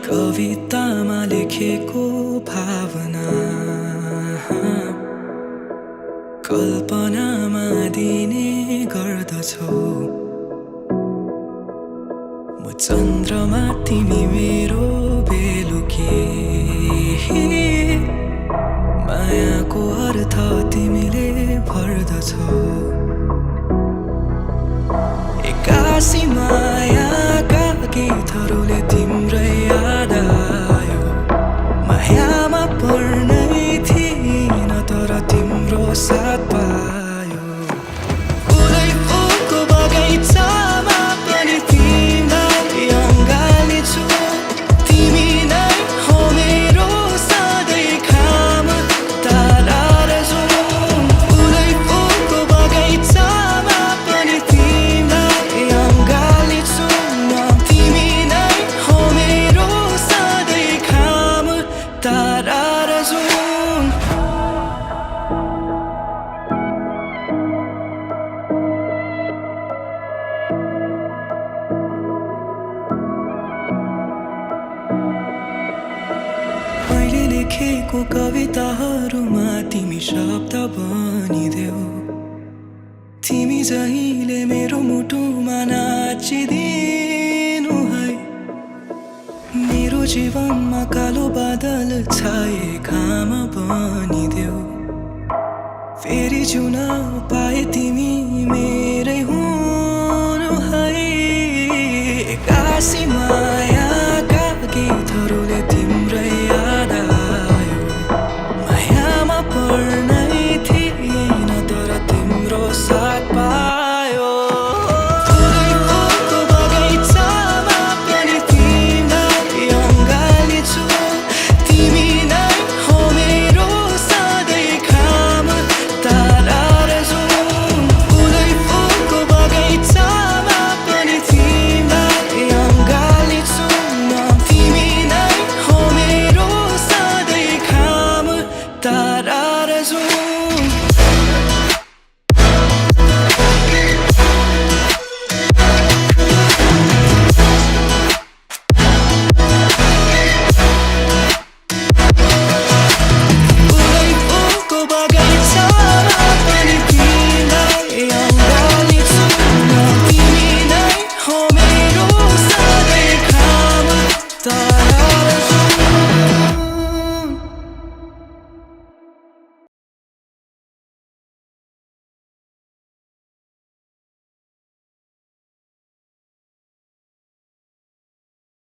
कवितामा लेखेको भावना कल्पनामा दिने गर्दछौ। म चन्द्रमा तिमी मेरो बेलुकी, मायाको अर्थ तिमीले भर्दछौ। एक्कासी मायाका गीतहरूले तिम्रै याद आयो। मायामा पर्नै थिइन तर तिम्रो साथ पायो। फुलै फुलको बगैँचामा पनि तिमीलाई अँगाल्छु। तिमी नै हो मेरो सधैँ खाम तारा र जुन। फुलै फुलको बगैँचामा पनि तिमीलाई अँगाल्छु म। तिमी नै हो मेरो सधैँ खाम तारा र जुन। मैले लेखेको कविताहरूमा तिमी शब्द बनिदेऊ। तिमी जहिले मेरो मुटुमा नाचिदिनु है। मेरो जीवनमा कालो बादल छाए घाम बनिदेऊ। फेरि जिउन पाए तिमी मेरै हुनु है। एक्कासीमा